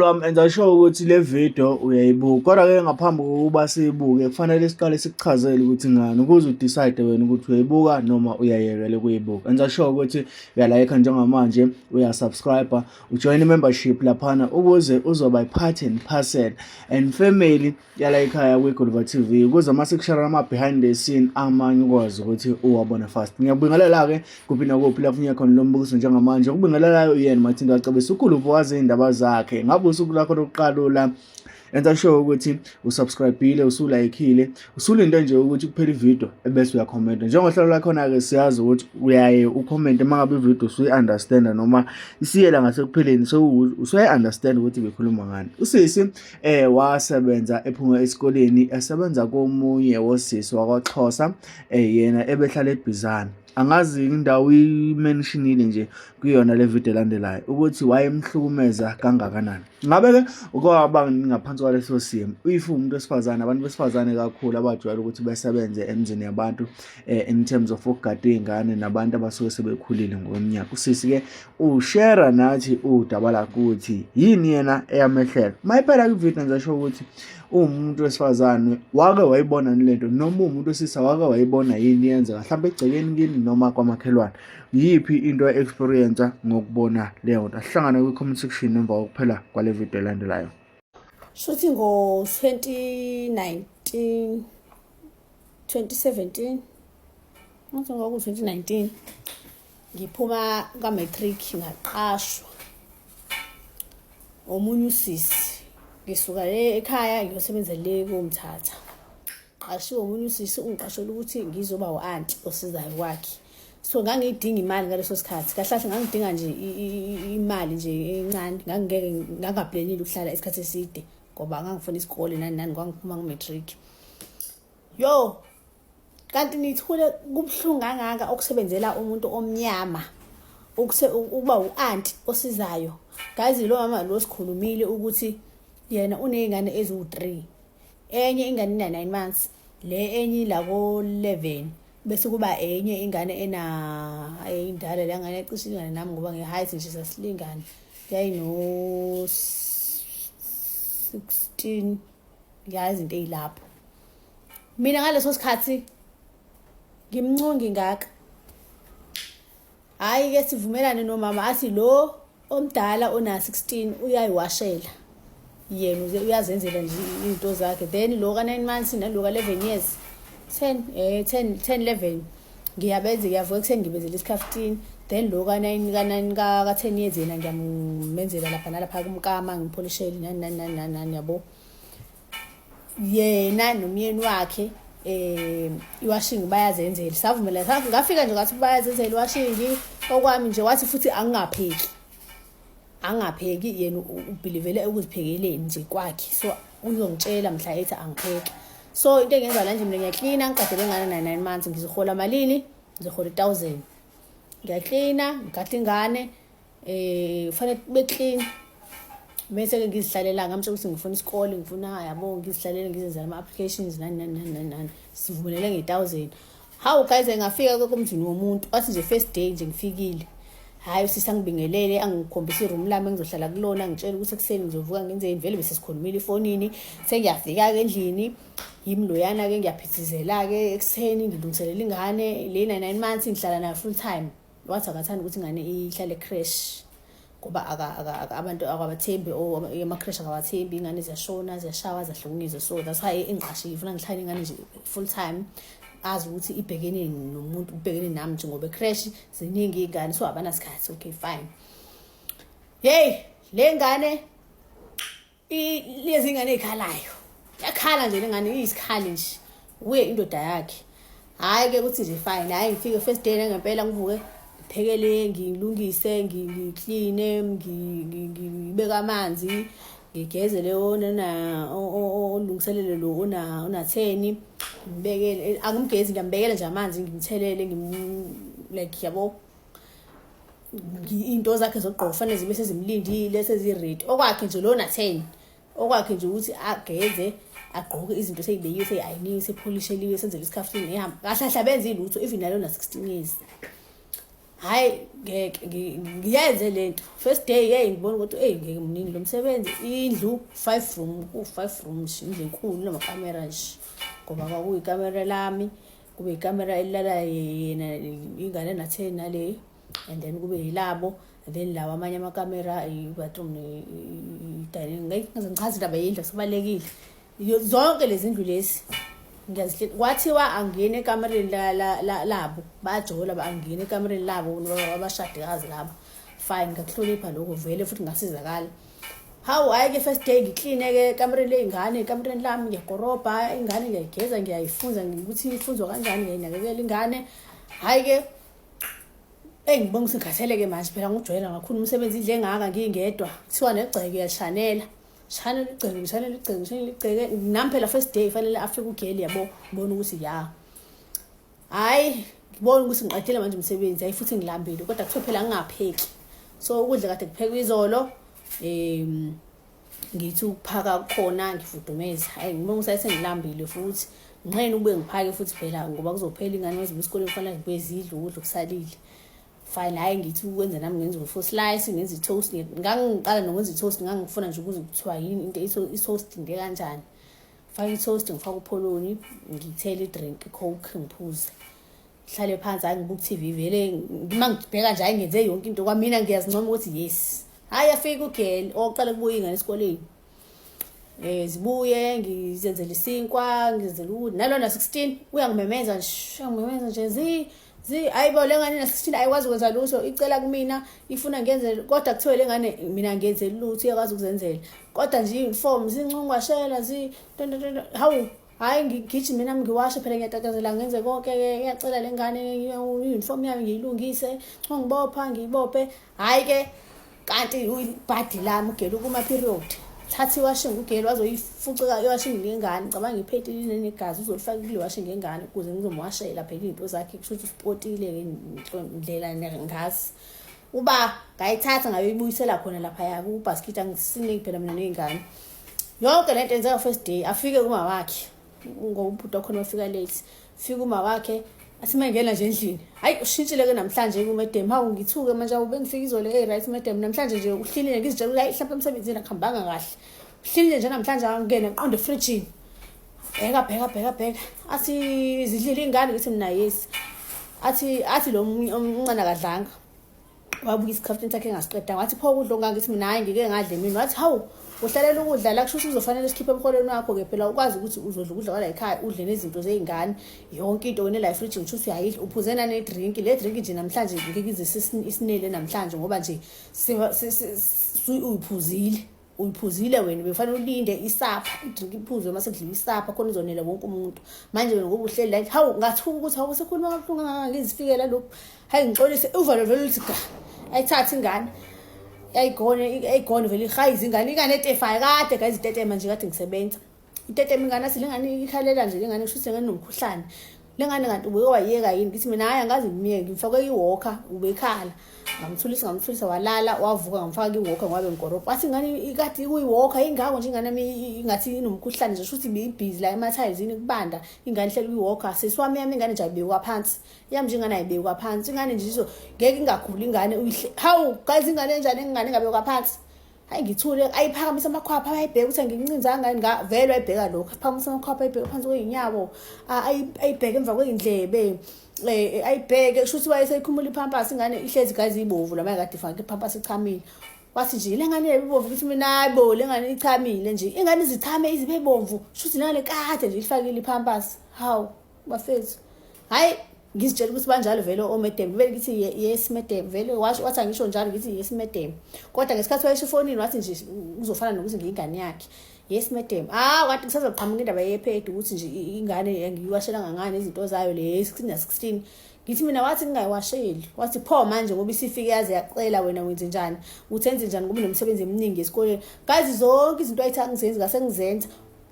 Lwami, enza sure ukuthi le video uyayibuka. Kodwa-ke ngaphambi kokuba siyibuke, kufanele siqale sikuchazele ukuthi ngani, ukuze u-decide wena ukuthi uyayibuka noma uyayekela ukuyibuka. Enza sure ukuthi uya-like njengamanje, uya-subscribe, ujoin i-membership laphana ukuze uzoba i-part and parcel and family yala ekhaya kwi-Guluva TV, ukuze uma sikushara ama-behind the scene amanye ukwazi ukuthi uwabone fast. Ngiyakubingelela-ke kuphi nakuphi lapho uye khona lo mbukiso njengamanje. Ukubingelelayo uyena Mathinto Acebisa uGuluva, wazi iy'ndaba zakhe. Ngabe usuku lakho lokuqala, enza sure ukuthi usubscribe-ile, usulayikile, usulinde nje ukuthi kuphele ividiyo ebese uyakhomenta njengohlelo lakhona-ke. Siyazi ukuthi uyaye ukhomente uma ngabe ividiyo usuyi-understanda noma isiyela ngasekupheleni, so usuyayi-understand ukuthi bekhuluma ngani. Usisi wasebenza ephuma esikoleni, esebenza komunye wosisi wakwaXhosa, yena ebehlala eBhizana. Angazi indawo imentionile nje kuyona le video elandelayo ukuthi wayemhlukumeza kangakanani. Ngabe-ke ukwaba ngaphansi kwaleso simo, if umuntu wesifazane, abantu besifazane kakhulu abajwayele ukuthi besebenze emzini yabantu in terms of ukugada iy'ngane nabantu abasuke sebekhulile ngokweminyaka. Usisi-ke ushare nathi udaba lakhe ukuthi yini yena eyamehlela. Mayiphela kwividiyo, ngizasho ukuthi uwumuntu wesifazane wake wayibona yini lento, noma uwumuntu wesilisa wake wayibona yini yenzeka mhlawumbe egcekeni kini noma kwamakhelwane. Yiphi into e-experience ngokubona leyo nto? Asihlangane kwi-comment section emva kokuphela kwale video elandelayo. Shuthi ngo-2019, 2017, ngathi ngoku-2019 ngiphuma ka-matric, ngaqashwa omunye usisi. Ngisuka le ekhaya ngiyosebenza le koMthatha. Qashiwe omunye usisi, ungiqashela ukuthi ngizoba u-anti osizayo kwakhe. So ngangiyidinga imali ngaleso sikhathi. Kahle kahle ngangidinga nje imali nje encane. Ngangingeke, ngangaplanile ukuhlala isikhathi eside ngoba ngangifuna isikole nani nani, kwangiphuma ku-matric. Yo, kanti nithule kubuhlungu kangaka ukusebenzela umuntu omnyama, ukuba u-anti osizayo. Guys, lo mama lo sikhulumile ukuthi yena uney'ngane eziwu-3. Enye ingane ina-9 months, le enye ila ko-11, bese kuba enye ingane ena indala. Le ngane cishe ingane nami ngoba nge-height nje sasilingana, yayino 16. Ngiyazi into eyilapho. Mina ngaleso sikhathi ngimncungi ngaka. Hhayi ke, sivumelane nomama, athi lo omdala ona 16 uyayiwashela yena, uyazenzela nje izinto zakhe. Then lo ka 9 months nalo ka 11 years, 10 10 10 11, ngiyabenza, ngiyavuka ekuseni ngibenzela isikhafutini. Then lo ka 9 ka 9 ka 10 years yena ngiyamenzela lapha nalapha kumkama, ngipholishele nani nani nani nani nani, yabo. Yena nomyeni wakhe iwashing bayazenzela. Savumelana, ngafika nje ngathi bayazenzela iwashing. Okwami nje, wathi futhi angingapheki, angapheki. Yena ubelievele ekuziphekeleni nje kwakhe, so uzongitshela mhla ethi angipheki. So into engenza la nje, mina ngiyaklina, ngiqedele ingane na 9 months. Ngizohola malini? Ngizohola i-1000. Ngiyaklina, ngigada ingane, kufanele kube clean, bese-ke ngizihlalela. Ngamtshela ukuthi ngifuna isikole, ngifuna, yabo, ngizihlalele, ngizenzela ama-applications nani nani nani nani nani. Sivumelele nge-1000. Hawu guys, ngafika kumzini womuntu, wathi nje first day nje ngifikile, hhayi, usisi angibingelele, angikhombisa i-room lami engizohlala kulona, angitshela ukuthi ekuseni ngizovuka ngenzeni. Vele bese sikhulumile efonini. Sengiyafika-ke endlini, yimi loyana-ke, ngiyaphithizela-ke ekuseni, ngilungiselela ingane le na 9 months. Ngihlala nayo full time. Wathi akathanda ukuthi ingane ihlale creche ngoba abantu akabathembi, ama-creche akawathembi, ingane ziyashona, ziyashawa, ziyahlukunyezwa. So that's why engiqashile, ifuna ngihlale ingane nje full time, azi ukuthi ibhekene nomuntu, ubhekene nami nje, ngoba e-creche ziningi iy'ngane, so abanasikhathi. Okay, fine. Hey, le ngane, lezi ngane ey'khalayo, yakhala nje le ngane, iyisikhali nje uye indoda yakhe. Hhayi-ke, kuthi nje fine. Hhayi, ngifike first day ngempela, ngivuke ngiphekele, ngilungise, ngikline, ngibeke amanzi, ngigeze leyo nana, olungiselele lo ona 10, ngibekele. Angimgezi, ngiyambekela nje amanzi, ngimthelele, like, yabo, into zakhe zokugqoka kufanele zibe sezimlindile, sezi-ready. Okwakhe nje lona 10, okwakhe nje ukuthi ageze, agqoke izinto seyibekiwe, seyi-ayiniwe, sepholisheliwe, senzele isikhafutini, ehamba kahle kahle, abenze ilutho, even nalona 16 years. Hhayi ngeke ngiyenze le nto. First day yeyi ngibona ukuthi eyi ngeke mningi lo msebenzi. Indlu 5 room, ku-5 rooms, indlu enkulu namakamera nje. Ngoba kwakuyikamera lami, kube ikamera elilala yena ingane nathe nale, and then kube yilabo, and then lawa amanye amakamera i-bathroom ne-dining. Ngeke ngize ngichaze indaba yendlu, kubalulekile. Zonke lezi ndlu lezi ngiyazihlela. Kwathiwa angene ekamereni labo, bajola angene ekamereni labo abashadikazi laba. Fine, ngakuhlonipha lokho vele futhi ngasizakala. Hawu, hhayi-ke first day ngikline-ke ekamereni ley'ngane, ekamereni lami ngiyakorobha, ingane ngiyayigeza, ngiyayifunza ukuthi ifunzwa kanjani, ngiyayinakekela ingane. Hhayi-ke eyi ngibona ukuthi ngikhathele-ke manje phela ngujwayela kakhulu umsebenzi, indlu engaka ngingedwa. Kuthiwa negceke uyalishanela. Shanela igceke, ngishanela igceke, ngishanela igceke. Nami phela first day fanele afike ugeli yabo, ngibona ukuthi ya. Hhayi, ngibona ukuthi ngiqedile manje umsebenzi, hayi futhi ngilambile, kodwa kuthiwa phela ngingapheki. So ukudla kade kuphekwa izolo, ngithi ukuphaka kukhona ngifudumeze. Hhayi ngibona ukuthi sengilambile futhi. Nginqena ukube ngiphake futhi phela ngoba kuzophela ingane mazibuya esikoleni kufanele zibuye zidle ukudla okusalile. Fine, hhayi ngithi ukwenza nami ngenza u-four slice, ngenza i-toast. Ngangiqala nokwenza i-toast, ngangifuna nje ukuze kuthiwa yini into i-toast into kanjani. Ngifake i-toast, ngifake upholoni, ngithele i-drink, i-coke, ngiphuze. Ngihlale phansi, hhayi ngibuke i-TV vele, uma ngibheka nje hhayi ngenze yonke into kwamina ngiyazincoma ukuthi yes. Hhayi afike ugeli oqala kubuya ingane esikoleni. Zibuye ngizenzele isinkwa, ngizenzele ukudla. Nalona 16 uyangimemeza nje, uyangimemeza nje zi hayi bo le ngane na-16 ayikwazi ukwenza lutho, icela kumina ifuna ngenze, kodwa kuthiwe le ngane mina ngenzeli lutho, iyakwazi ukuzenzela. Kodwa nje i-uniform zincungwashela zi hawu, hhayi ngigijime nami ngiwashe phela ngiyatatazela ngenze konke-ke, iyacela le ngane i-uniform yami ngiyilungise, ngibopha ngiyibophe. Hhayi-ke kanti ibhadi lami ugele ukuma-period. Thatha iwashing ugele wazoyifuceka iwashing ngengane, cabanga ipheti linegazi uzolifaka kule washing ngengane ukuze ngizomwashela phela iy'nto zakhe, kusho ukuthi usipotile-ke ndlela ngazi. Uba ngayithatha ngayoyibuyisela khona laphaya kubhaskidi, angisiningi phela mina ney'ngane. Yonke lento yenzeka first day, afike kuma wakhe ngoba ubhuti wakhona wafika late. Fika uma wakhe athi mangena nje endlini, hayi ushintshile-ke namhlanje kumedem. Hawu ngithuke manje, awu bengifika izolo hey right madam, namhlanje nje uhlelile, ngizitshela ukuthi hayi mhlawumbe emsebenzini akuhambanga kahle. Uhlelile nje namhlanje, angene ngiqonde efrijini. Bheka bheka bheka bheka, athi zidlile iy'ngane, ngithi mina yes. Athi lo omncane akadlanga. Wabuka isikhaftini sakhe engasiqedanga, wathi pho ukudla okungaka, ngithi mina hhayi ngike ngadla emini. Wathi hawu uhlalela ukudla la, kusho ukuthi kuzofanele sikhiphe emholweni wakho-ke phela, ukwazi ukuthi uzodla ukudla kwala ekhaya, udle nezinto zey'ngane, yonke into wena la efrijini kusho ukuthi uyayidla, uphuze nane-drink. Le drink nje namhlanje ngeke ize isinele namhlanje ngoba nje uyiphuzile. Uyiphuzile wena, bekufanele ulinde isapha, i-drink iphuzwe uma sekudliwa isapha khona uzonela wonke umuntu. Manje wena ngoba uhleli la, hawu ngathuka ukuthi hawu sekhuluma kabuhlungu kangaka ngizifikela lokhu. Hayi ngixolise, uvalo vele luthi ga. Ayithathe ingane. Ayigone, ayigone vele ihayize ingane, ingane etefayo kade guys itetema nje kade ngisebenza. Itetema ingane athi lengane ikhalela nje lengane kusho ukuthi lengane inomkhuhlane. Lengane kanti ubuye wayeka yini? Ngithi mina hhayi angazi ngimyeke, ngimfake i-walker ubekhala. Ngamthulisa walala, wavuka ngamfaka i-walker ngoba bengikorobha. Wathi ingane ikade ikuyi-walker, ingako nje ingane yami ingathi inomkhuhlane nje, shuthi ibhizi la emathayizini kubanda, ingane ihleli kwi-walker. Sisi wami yami ingane nje ayibekwa phansi. Yami nje ingane ayibekwa phansi. Ingane nje izo ngeke ingaguli ingane uyihle. Hawu guys ingane enjani ingane ingabekwa phansi? Hayi ngithule, ayiphakamisa amakhwapha, ayibheka ukuthi angincinzanga yini, vele wayibheka lokho. Aphakamisa amakhwapha ayibheka phansi kwey'nyawo, ayibheke emva kwey'ndlebe, ayibheke, kusho ukuthi wayeseyikhumula iphampasi, ingane ihlezi guys ibovu la mayekade ifake iphampasi ichamile. Wathi nje le ngane ibovu, ngithi mina hayi bo le ngane ichamile nje, ingane izichame izibe bomvu, kusho ukuthi le ngane kade nje ifakile iphampasi. Hawu bafethu, hhayi ngizitshela ukuthi banjalo vele omedem, vele ngithi yes madam, vele washo wathi angisho njalo, ngithi yes madam. Kodwa ngesikhathi wayesho efonini wathi nje uzofana nokuthi ngiyingane yakhe. Yes madam. Ah wathi kusazoqhamuka indaba yephedi ukuthi nje ingane ngiyiwashelanga ngani izinto zayo le 16 na 16. Ngithi mina wathi ngingayiwasheli. Wathi pho manje ngoba isifike yaze yacela wena wenze njani? Uthi enze njani ngoba unomsebenzi eminingi esikoleni. Guys zonke izinto ayithi angizenzi ngase ngizenza.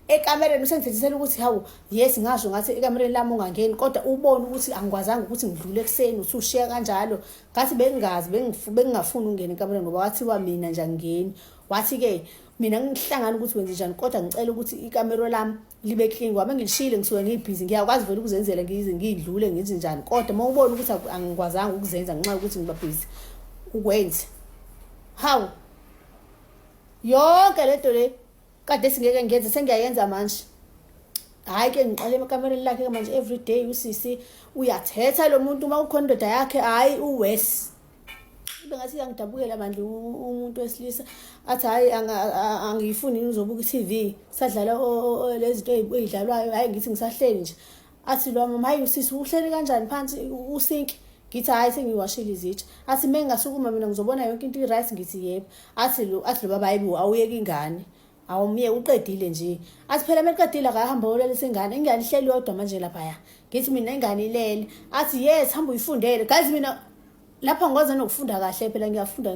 Ekamereni usengithethisela ukuthi hawu yes ngasho ngathi ekamereni lami ungangeni, kodwa ubone ukuthi angikwazanga ukuthi ngidlule ekuseni usushiya kanjalo. Ngathi bengingazi, bengingafuni ukungena ekamereni ngoba wathiwa mina nje angingeni. Wathi-ke Mina ngihlangana ukuthi wenze njani, kodwa ngicela ukuthi ikamero lami libe clean ngoba ngilishiyile ngisuke ngibhizi, ngiyakwazi vele ukuzenzela ngize ngidlule ngenze njani, kodwa uma ubona ukuthi angikwazanga ukuzenza ngenxa yokuthi ngiba busy ukwenze. Hawu, yonke lento le kade singeke ngiyenze sengiyayenza manje. Hhayi ke ngiqale ekamereni lakhe manje every day usisi uyathetha lo muntu uma kukhona indoda yakhe, hhayi uwesi. Ibe ngathi iyangidabukela bandla umuntu wesilisa athi hhayi angiyifuni ngizobuka i-TV sadlala lezi zinto ey'dlalwayo, hhayi ngithi ngisahleli nje. Athi lo mama, hhayi usisi uhleli kanjani phansi usinki? Ngithi hhayi sengiwashile izitsha. Athi uma ngingasukuma mina ngizobona yonke into i-right, ngithi yebo. Athi lo athi lo baba hayibo awuyeke ingane. Awumyeke uqedile nje. Athi phela meqedile akahamba olalisa ingane. Ingane ihleli yodwa manje laphaya. Ngithi mina ingane ilele. Athi yes hamba uyifundele. Guys mina lapha ngikwazi nokufunda kahle phela ngiyafunda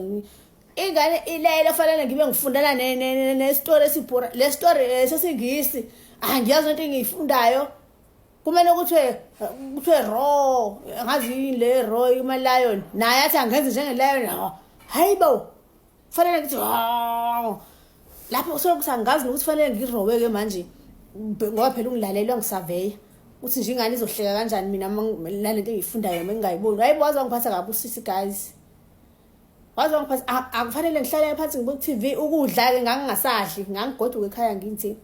ingane ilele fanele ngibe ngifundela ne-story esibhora le story sesingisi angiyazi into engiyifundayo kumele kuthiwe kuthiwe raw ngazi yini le raw ima lion naye athi angenze njenge lion hayi bo kufanele ngithi lapho kusuke kusangazi nokuthi fanele ngirowe ke manje ngoba phela ungilalela ngisaveya uthi nje ingane izohleka kanjani mina nalento engiyifundayo mengingayiboni. Hayi bo waze wangiphatha kabi usisi guys, waze wangiphatha. Akufanele ngihlale phansi ngibuke TV. Ukudla-ke ngangingasadli, ngangigoduka ekhaya ngithi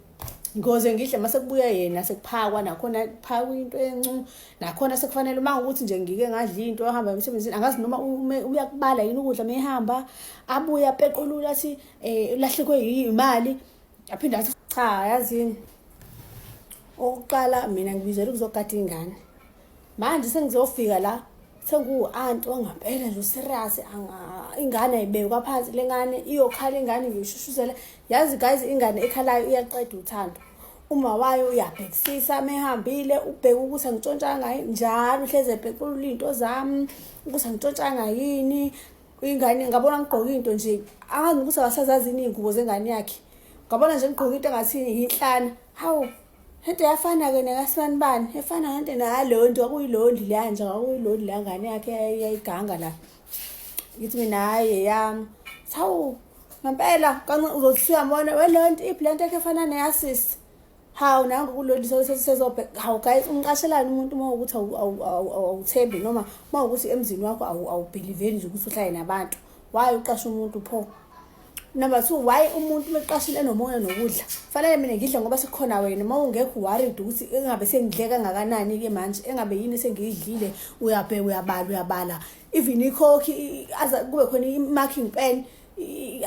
ngoze ngidle mase kubuya yena sekuphakwa, nakhona kuphakwa into encu, nakhona sekufanele uma ukuthi nje ngike ngadla into ohamba emsebenzini angazi noma uyakubala yini ukudla mehamba abuye apequlula athi ulahlekwe yimali aphinde athi cha. Yazini, okokuqala mina ngibizela ukuzogada ingane, manje sengizofika la senguwu-anti wangampela nje userious, ingane ayibekwa phansi, le ngane iyokhala, ingane ngiyishushuzela. Yazi guys, ingane ekhalayo iyaqeda uthando. Uma wayo uyabhekisisa mehambile, ubheke ukuthi angitshontshanga njalo, uhleze ebhekulula iy'nto zami ukuthi angitshontshanga yini ingane. Ngabona ngigqoke into nje angazi ukuthi akasazazi iy'ngubo zengane yakhe, ngabona nje ngigqoke into engathi yinhlana, hawu into yafana-ke nekasibanibani efana ngento naleyo nto kwakuyilondi leya nje, kwakuyilondi leya ngane yakhe yayiganga la. Ngithi mina hhayi eyami, hawu ngempela kancane uzothi uyambona welonto iphi le nto yakhe efana neyasisi, hawu nangu kulondi sezobheka. Hawu guys, umqashelani umuntu uma ukuthi awuthembi noma uma ukuthi emzini wakho awubhiliveli nje ukuthi uhlale nabantu? Why uqashe umuntu pho? Number two, why umuntu meqashile enomoya nokudla fanele mina ngidle ngoba sekukhona wena? Uma ungekho worried ukuthi engabe sengidle kangakanani-ke manje, engabe yini sengiyidlile, uyabheka uyabala uyabala, even ikhokhi kube khona i-marking pen,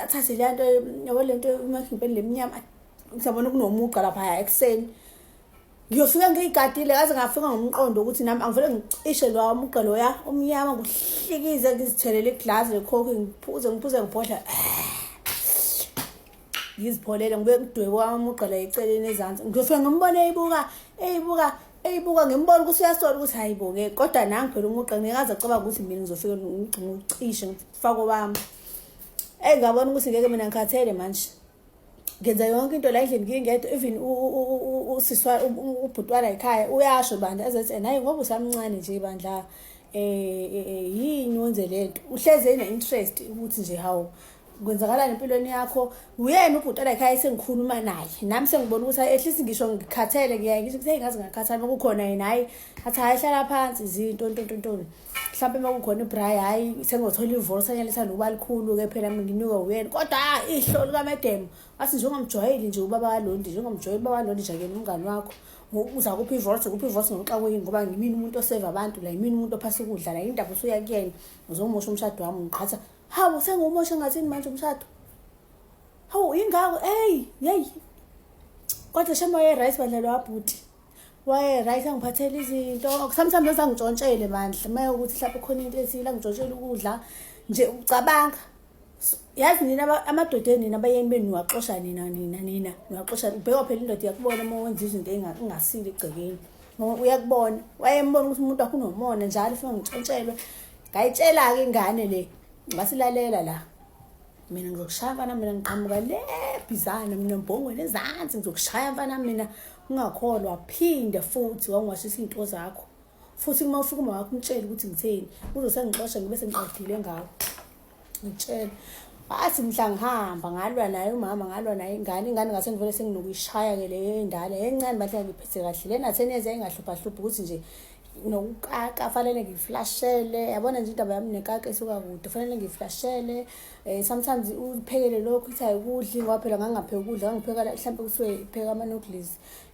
athathe leya nto yabo, le nto i-marking pen lemnyama, ngisabona kunomugqa laphaya. Ekuseni ngiyofika ngiyigadile, kaze ngafika ngomqondo ukuthi nami angivele ngicishe lowa mugqa loya omnyama, ngihlikize ngizithelele iglasi lekhokhi, ngiphuze ngiphuze ngibhodla ngizipholele, ngibuye ngidwebe wamugqa la eceleni ezansi. Ngiyofika ngimbone eyibuka eyibuka eyibuka, ngimbona ukuthi uyasola ukuthi hayi bo-ke kodwa nangi phela umugqa, ngikaze acabanga ukuthi mina ngizofike ngiwucishe ngifake owami. Eyi ngabona ukuthi ngeke mina ngikhathele manje, ngenza yonke into la endlini ngingedwa, even usisi ubhuti wala ekhaya uyasho bandla ezethi naye ngoba usamncane nje bandla yini wenze lento, uhleze ene-interest ukuthi nje hawu kwenzakalani empilweni yakho. Uyena ubhuti wala ekhaya esengikhuluma naye nami sengibona ukuthi at least ngisho ngikhathele, ngiyaye ngisho ukuthi ngaze ngakhathala uma kukhona yena, hhayi athi hhayi hlala phansi izinto ntontontoni, mhlawumpe uma kukhona ibrayi, hhayi sengizothola ivorsanyana lithanda ukuba likhulu-ke phela nginikwe uyena, kodwa ihlo likamedemo athi njengamjwayeli nje ubaba kalondi, njengamjwayeli ubaba kalondi nje akuyena umngani wakho, uza kuphi ivoice kuphi ivoice ngoxa kuyini ngoba ngimina umuntu oseva abantu la, yimina umuntu ophasa ukudla la, indaba usuya kuyena uzomosha umshado wami ngiqhatha. Hawu, sengiwumosha ngathini manje umshado? Hawu ingako eyi yeyi, kodwa shame waye-right bandla lwabhuti, waye-right angiphathela izinto, sometimes azangitshontshele bandla uma ukuthi mhlawumbe khona into ethile angitshontshele ukudla nje ucabanga. Yazi nina amadoda enina abayeni benu niwaxosha nina nina nina niwaxosha, ubheka phela indoda iyakubona uma wenza izinto engasile egcekeni, uyakubona, wayembona ukuthi umuntu wakho unomona njalo ufuna ngitshontshelwe. Ngayitshela-ke ingane le ngasilalela la, mina ngizokushaya mfana, mina ngiqhamuka le bhizana, mina mbhongweni ezansi, ngizokushaya mfana mina ungakholwa. Phinde futhi wangiwashisa iy'nto zakho futhi uma ufika uma wakho umtshele ukuthi ngitheni, uzosengixosha ngibe sengiqedile ngawo, ngitshela. Wathi mhla ngihamba ngalwa naye umama, ngalwa naye ingane, ingane ngase ngivele senginokuyishaya-ke le endala encane, bahle ngiphethe kahle lena 10 years yayingahluphahluphi ukuthi nje nokukaka fanele ngiflashele. Yabona nje indaba yami nekaka isuka kude, fanele ngiflashele. Sometimes uphekele lokhu, ithi ayikudli, ngoba phela ngangingapheki ukudla, ngangipheka mhlawumbe kuthiwe pheka ama-noodles,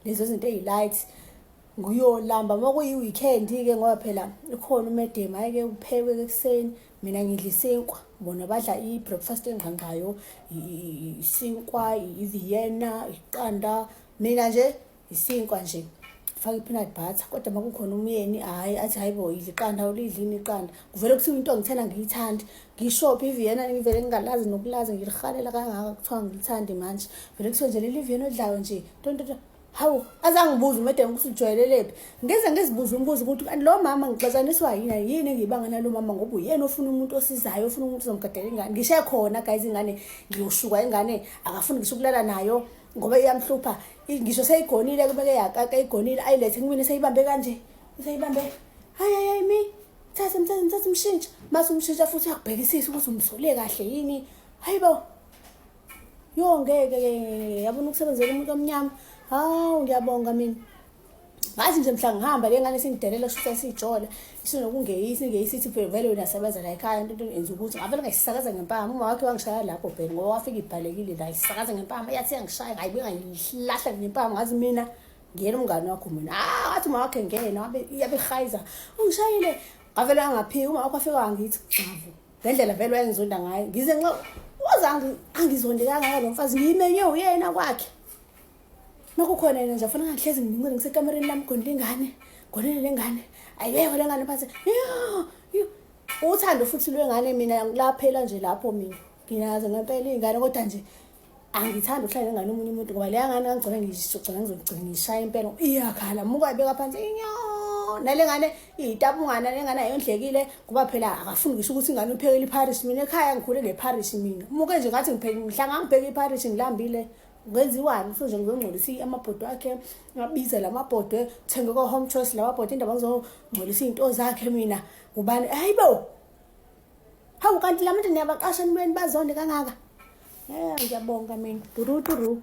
lezo zinto ey'light. Ngiyolamba uma kuyi-weekend-ke, ngoba phela ukhona umedem, hhayi-ke kuphekwe ekuseni, mina ngidla isinkwa, bona badla i-breakfast engqangqayo, isinkwa, i-Vienna, iqanda, mina nje isinkwa nje, faka i-peanut butter. Kodwa uma kukhona umyeni, hhayi, athi, "Hayi bo, idla iqanda, awulidli iqanda?" Kuvele kuthiwa into ngithena ngiyithandi, ngishophe i-Vienna, ngivele ngingalazi nokulazi, ngilihalela kangaka, kuthiwa ngilithandi manje. Vele kuthiwa nje leli Vienna odlayo nje, ntontonto. Hawu, azangibuza umedem ukuthi ujwayelelephi. Ngize ngizibuze umbuzo ukuthi kanti lo mama ngixatshaniswa yini, yini engiyibanga nalo mama, ngoba uyena ofuna umuntu osizayo, ofuna umuntu ozomgadela ingane. Ngishe khona guys, ingane ngiyoshuka, ingane akafuni ngisho ukulala nayo ngoba iyamhlupha. Ngisho seyigonile, kubeke yakaka igonile, ayilethe kumina seyibambe kanje, seyibambe, hayi hayi hayi, mi thathe, mthathe, mthathe, umshintsha. Mase umshintsha futhi uyakubhekisisa ukuthi umsule kahle yini. Hayi bo, yo, ngeke, yabona ukusebenzela umuntu omnyama. Hawu, ngiyabonga mina. Ngathi nje mhla ngihamba, le ngane singidelela, kusho ukuthi siyijole, isinokungeyisi, ingeyisi, ithi vele wena sebenza la ekhaya, into enza ukuthi ngavele ngayisakaza ngempama. Uma wakhe wangishaya lapho bheni, ngoba wafika ibhalekile la, isakaza ngempama, yathi yangishaya, ngayibuye ngayilahla ngempama. Ngathi mina ngiyena umngane wakho mina. Ah, wathi uma wakhe ngena wabe iyabe ihayiza, ungishayile. Ngavele angaphiki uma wakho afika wangithi cavu ngendlela vele wayengizonda ngayo. Ngize nxa wazange angizonde kangaka lo mfazi, ngiyimenye uyena kwakhe. Makukhona yena nje afuna ngihlezi ngincane ngisekamereni lami, gonile ingane, gonile le ngane, ayibekho le ngane phansi. Yo, uthando futhi lwengane mina laphela nje lapho. Mina nginazo ngempela iy'ngane, kodwa nje angithandi ukuhlala nengane omunye umuntu, ngoba leya ngane ngangigcina ngigcina ngizogcina ngishaya impela, iyakhala muka ibeka phansi inyo. Nale ngane iyitabungana, le ngane ayondlekile, ngoba phela akafuni ngisho ukuthi ingane uphekele ipharishi. Mina ekhaya ngikhule ngepharishi mina, umuke nje ngathi ngipheke, mhla ngangipheka ipharishi ngilambile, kwenziwani? So nje ngizongcolisa amabhodwe akhe, ngabiza la mabhodwe, thenge ko-Home Choice la mabhodwe, indaba ngizongcolisa iy'nto zakhe mina ubani? Hayi bo, hawu, kanti la muntu niyabaqasha entweni bazonde kangaka. Ngiyabonga mina, turuturu.